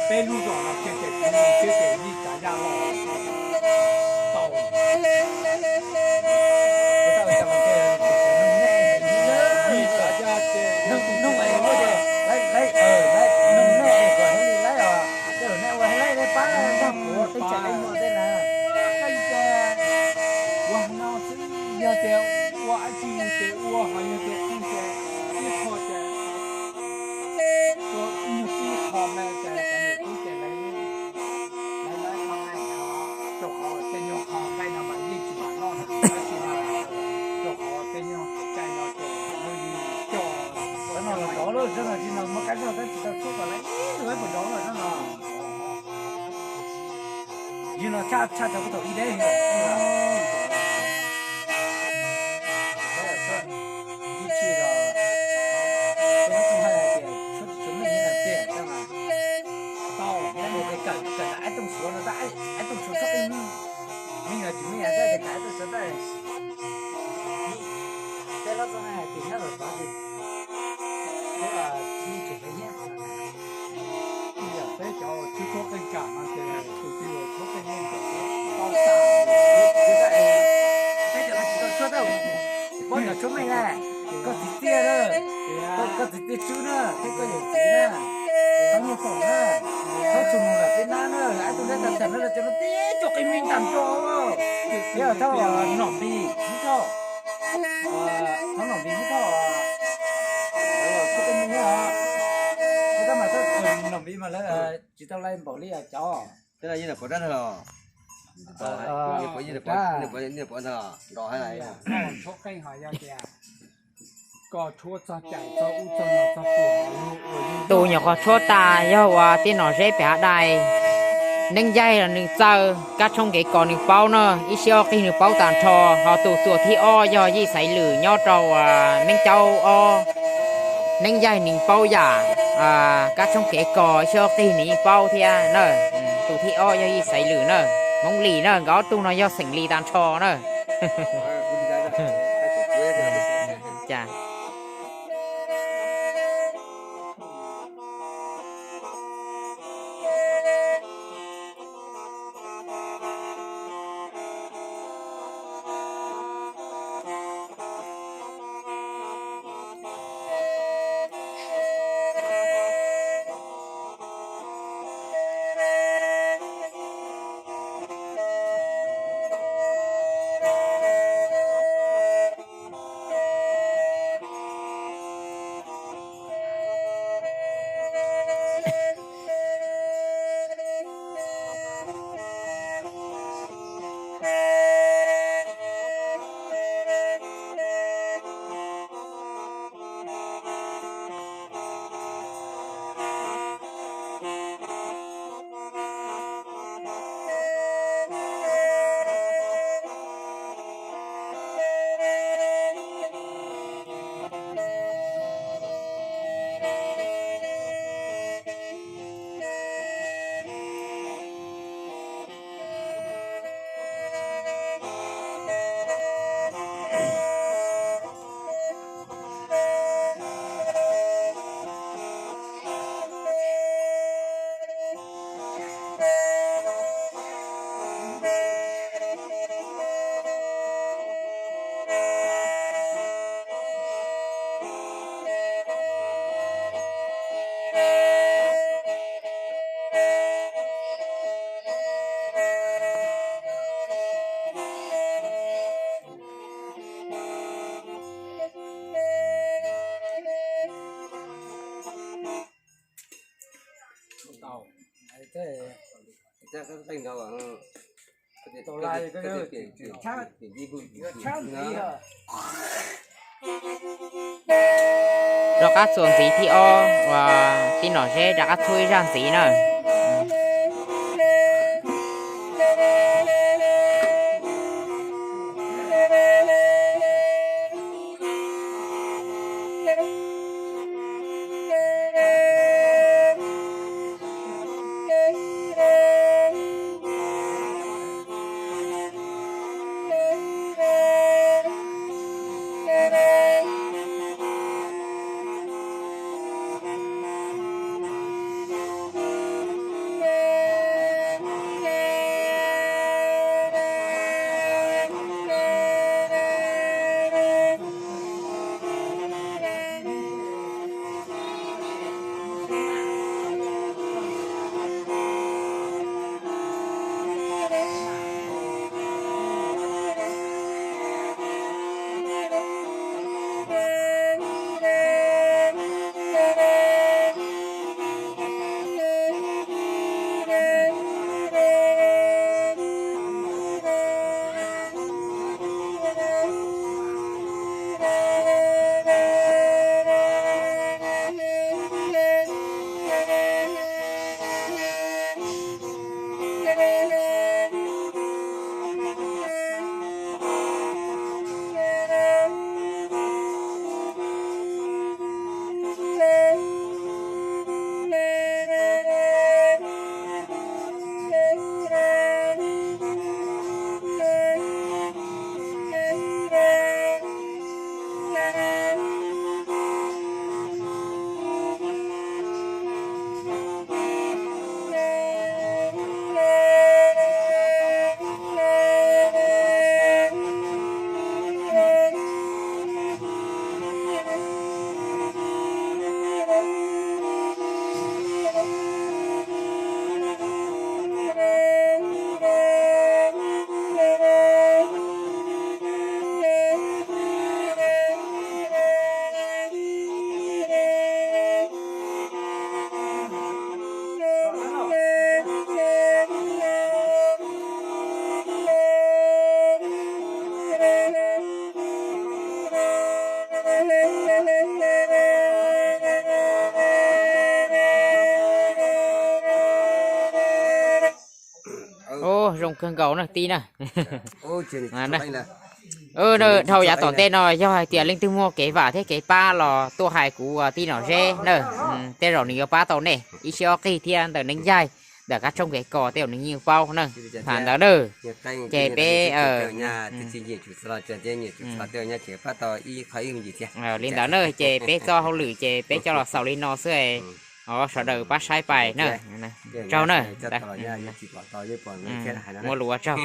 Peb lub zos no ces kuv ces yij tsav yaj los tau. Yij tsav yaj ces nug nug es ua ces laib laib nug nej es kom heev li laib os. Tej zaum nej ua heev laib nej pab nrog kuv tej tseem leej muam tej na. Ua no xwb, yog tias ua dab tsi ces ua, ho yog tias qeej ces ib qho ces ua ib nyuag ib qho me ces cov niam tub ces lawv lawv lawv qho nqaij no, rau qhov tej nyuag qho nqaij no mas yeej tsis mam noj na, tab sis mas rau qhov tej nyuag cai no ces lawv coj no los dov lawm, tsis no muaj kab zog tab tsis tau tshuab kom lawv ib tug puas dov lawm no. Yog no tshaj tshaj tau thaum ib deb. Ib txhij los peb tsis hais tias tshuab tsis tshuav meej nyob tiag, tau tias kawm kawm ib rooj suav no tab ib rooj suav txhob qeej meej, meej los tsis meej tab tias kawm ib rooj suav tab. Peb lab txoj hais tias nyob los tod ces peb tsis heev thiab. Yog peb cov tshuab tshuab qeej kam no ces tus twg tshuab qeej meej ces tau tas. Peb cov no tsis tau tshuab tab, peb cov tshuab meej na, koj txiv txiaj na, koj txiv txiaj tswb na, thiab koj yawm txiv na, koj nyuag foom na, thaub tsuag mus lawm peb nab na, ib tug nab tas tas na los cov no tib tsuag qeej meej tag nrho. Thiab thaub nom npis ib thaub, thaub nom npis ib thaub, thaub qeej meej thiab os. Tab mas thaub nom npis mas lawv tsis tau lais npaum li cov. Peb yeej pom rab los, yeej pom ntag, nrov hab. Tus nyuam qhuav tshuab tas yog uas tib nom zeb pem hav dais, neeb yaig los nws txawj, kab tshoob kev kos nws paub na, ib siab ob qig nws paub tag nrho. Ho tus tuam thib ob yog Yij Xaiv Lwm nyob rau Meeb Caub ob, neeb yaig nws paub yam, kab tshoob kev kos ib siab ob qig nws yeej paub thiab na. Tus thib ob yog Yij Xaiv Lwm na, Hmoob Lis na, nkawd ob tug no yog xeem Lis tag nrho na. Cas Rov qab txuas ntxiv thib ob uas tib nom zeb rov qab txhub ib zaj ntxiv na. zoo kawg nkaus na tij na. Dhau yav tom ntej no yog hais tias leej twg muaj kev vam thiab kev pab los tuaj hais kuv ua tij Nom Zeb na. Tej zaum nws yuav pab tau nej ib sij ob qig thiab ntawm neeb yaig, ntawm kab tsoob kev kos tej zaum nws yeej paub na. Tham ntawd na, ces peb li ntawd na, ces peb txoj hauj lwm ces peb coj los xaus li no xwb. Sawv daws pab saib pais na. Tsaug na. Muaj lus ua tsaug.